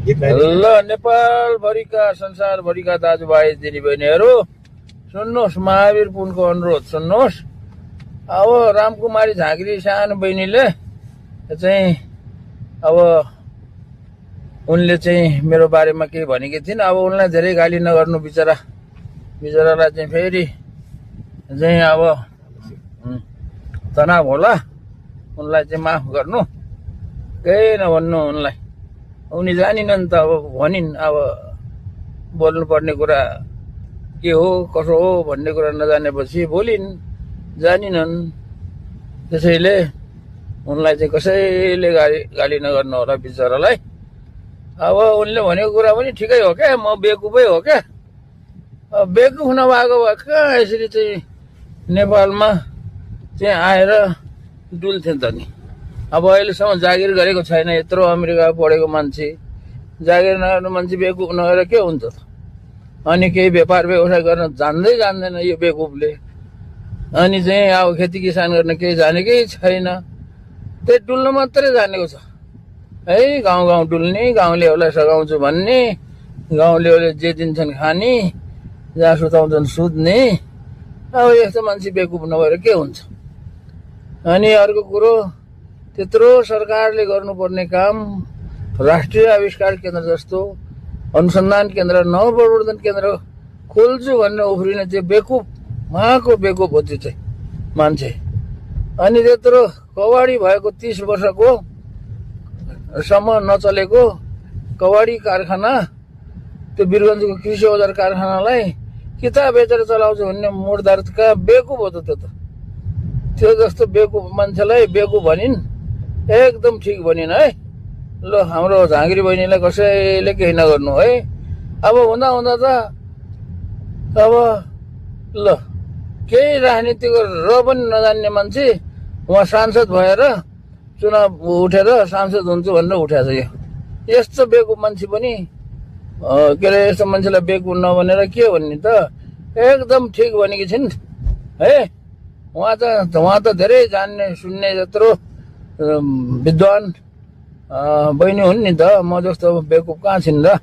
ल नेपालभरिका संसारभरिका दाजुभाइ दिदीबहिनीहरू सुन्नुहोस्, महावीर पुनको अनुरोध सुन्नुहोस्। अब रामकुमारी झाँक्री सानो बहिनीले चाहिँ अब उनले चाहिँ मेरो बारेमा केही भनेकी थिइन्। अब उनलाई धेरै गाली नगर्नु, बिचरालाई चाहिँ फेरि चाहिँ अब तनाव होला। उनलाई चाहिँ माफ गर्नु, केही नभन्नु उनलाई। उनी जानिनन् त, अब भनिन्। अब बोल्नुपर्ने कुरा के हो कसो हो भन्ने कुरा नजानेपछि बोलिन्, जानिनन्। त्यसैले उनलाई चाहिँ कसैले गाली नगर्नु होला बिचरालाई। अब उनले भनेको कुरा पनि ठिकै हो क्या, म बेकुफै हो क्या। बेकुफ नभएको भए कहाँ यसरी चाहिँ नेपालमा चाहिँ आएर डुल्थे त नि। अब अहिलेसम्म जागिर गरेको छैन। यत्रो अमेरिका पढेको मान्छे, जागिर नगर्ने मान्छे बेकुफ नगरेर के हुन्छ त? अनि केही व्यापार व्यवसाय गर्न जान्दैन यो बेकुफले। अनि चाहिँ अब खेती किसान गर्न केही जानेकै छैन, त्यही डुल्न मात्रै जानेको छ है। गाउँ डुल्ने, गाउँलेहरूलाई सघाउँछु भन्ने, गाउँलेहरूले जे दिन्छन् खाने, जहाँ सुताउँछन् सुत्ने। अब यस्तो मान्छे बेकुफ नभएर के हुन्छ? अनि अर्को कुरो, त्यत्रो सरकारले गर्नुपर्ने काम, राष्ट्रिय आविष्कार केन्द्र जस्तो अनुसन्धान केन्द्र, नवप्रवर्धन केन्द्र खोल्छु भनेर उफ्रिने त्यो बेकुफ, उहाँको बेकुफ हो त्यो चाहिँ मान्छे। अनि त्यत्रो कवाडी भएको 30 वर्षको सम्म नचलेको कवाडी कारखाना, त्यो वीरगञ्जको कृषि औजार कारखानालाई किताब बेचेर चलाउँछु भन्ने मुर्दारका बेकुफ हो त त्यो त। त्यो जस्तो बेकुफ मान्छेलाई बेकुफ भनिन्, एकदम ठिक भनिन् है। ल हाम्रो झाँक्री बहिनीलाई कसैले केही नगर्नु है। अब हुँदा त अब ल केही राजनीतिको र पनि नजान्ने मान्छे उहाँ सांसद भएर चुनाव उठेर सांसद हुन्छु भनेर उठाएको छ। यस्तो बेकुफ मान्छे पनि के अरे, यस्तो मान्छेलाई बेकुफ नभनेर के भन्ने त? एकदम ठिक भनेकी छिन् है। उहाँ त धेरै जान्ने सुन्ने जत्रो विद्वान बहिनी हुन् नि त। म जस्तो बेकुफ कहाँ छिन् र?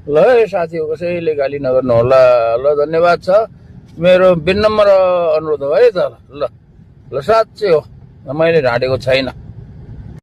ल है साथी, कसैले गाली नगर्नु होला। ल धन्यवाद छ, मेरो विनम्र अनुरोध हो है त। ल साँच्चै हो, मैले ढाँटेको छैन।